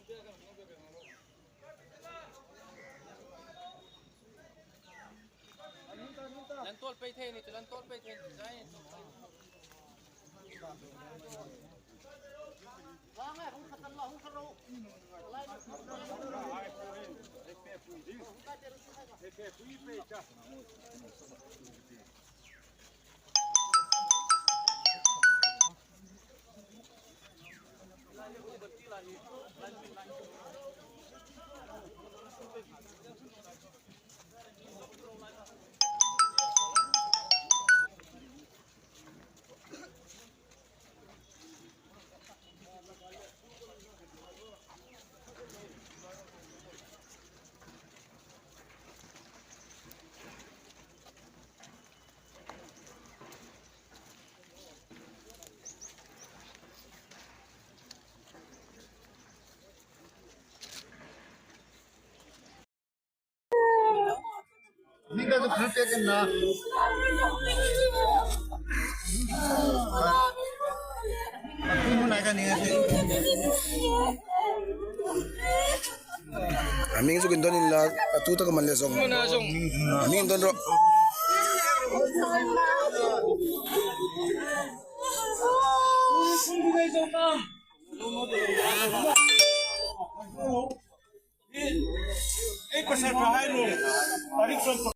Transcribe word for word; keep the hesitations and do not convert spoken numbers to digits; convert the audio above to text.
Lan tol pei thei ni, chu lan tol pei thei ni, chu jai ni. Ni ka tu khul pe kan na. Ni mun ai ka ni. Aming su kin don in la, atu ta ka man le jong. Mun a jong. Aming don ro. Ei, pasal pa hai lo. Tarik som.